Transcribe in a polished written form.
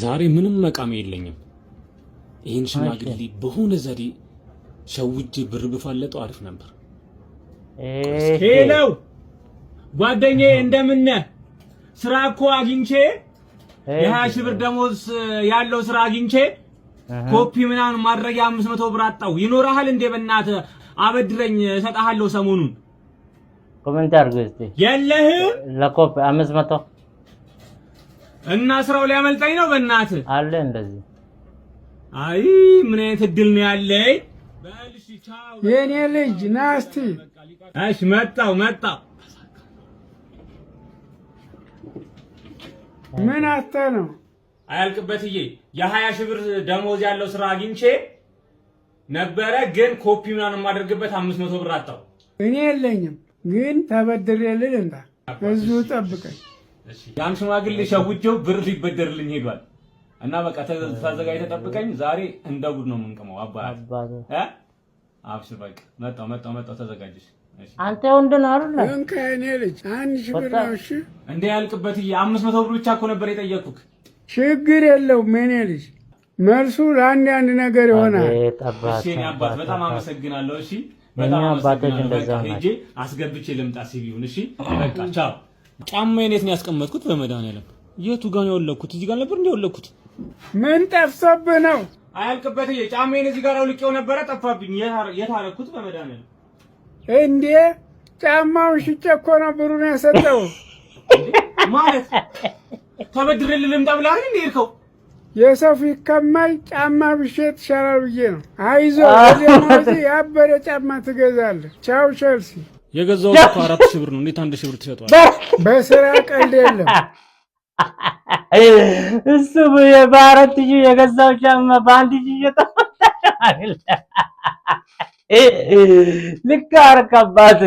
ዛሬ ምንም መቃም የለኝም። ይህን ሽማግሌ በሆነ ዘዴ ሸውጄ ብር ብፋለጠው አሪፍ ነበር። Hello ጓደኛዬ፣ እንደምን ነህ? ስራ እኮ አግኝቼ፣ የ20,000 ብር ደሞዝ ያለው ስራ አግኝቼ ኮፒ ምናምን ማድረጊያ 500 ብር አጣሁ። ይኖርሃል እንዴ? በእናትህ አበድረኝ፣ እሰጥሃለሁ ሰሞኑን። Comment አድርጉ እስቲ። የለህም? ለኮፒ 500። እና ስራው ሊያመልጠኝ ነው በእናትህ። አለ እንደዚህ። አይ፣ ምን አይነት እድል ነው ያለኝ። በል እሺ፣ ቻው። የእኔ ልጅ፣ ና እስቲ። እሺ፣ መጣው መጣው። ምን አጥተህ ነው? አያልቅበትዬ፣ የ20,000 ብር ደሞዝ ያለው ስራ አግኝቼ ነበረ፣ ግን ኮፒ ምናምን የማደርግበት 500 ብር አጣሁ። እኔ የለኝም፣ ግን ተበድሬ ልምጣ። እዚሁ ጠብቀኝ። ያን ሽማግሌ ሸውጄው ብር ሊበደርልኝ ሄዷል። እና በቃ ተዘጋጅተህ ጠብቀኝ። ዛሬ እንደ ጉድ ነው የምንቅመው። አባት። አባቱ። እ አብሽር፣ በቃ መጣሁ መጣሁ መጣሁ። ተዘጋጅሽ። እሺ። አንተ ወንድ ነህ አይደለ? እንካ የኔ ልጅ፣ 1,000 ብር ነው። እሺ። እንደ ያልቅበትዬ፣ 500 ብር ብቻ እኮ ነበር የጠየቅኩክ። ችግር የለውም የኔ ልጅ። መልሱ ለአንድ አንድ ነገር ይሆናል። አቤት አባት። እሺ የኔ አባት፣ በጣም አባት። አመሰግናለሁ። እሺ። የኛ በጣም አባቶች አመሰግናለሁ። እንደዛ በቃ ሄጄ ናቸው። አስገብቼ ልምጣ CV ውን። እሺ በቃ ቻው። ጫማዬን የት ነው ያስቀመጥኩት? በመድኃኒዓለም፣ የቱ ጋር ነው ያወለቅኩት? እዚህ ጋር ነበር እንዴ ያወለቅኩት? ምን ጠፍቶብህ ነው? አያልቅበትዬ፣ ጫማዬን እዚህ ጋር አውልቄው ነበረ፣ ጠፋብኝ። የት አደረኩት? በመድኃኒዓለም። እንዴ፣ ጫማውን ሽጬ እኮ ነው ብሩን የሰጠው። ማለት ተበድሬ ልምጣ ብለህ አይደል እንዴ የሄድከው? የሰው ፊት ከማይ ጫማ ብሸጥ ይሻላል ብዬ ነው። አይዞህ፣ ወደ ያበደ ጫማ ትገዛለህ። ቻው ቸልሲ። የገዛሁት እኮ 4,000 ብር ነው። እንዴት 1,000 ብር ትሸጠዋለህ? በስራ ቀልድ የለም። እሱ በ4,000 የገዛው ጫማ በ1,000 ሸጠው። ልክ አደረክ አባት።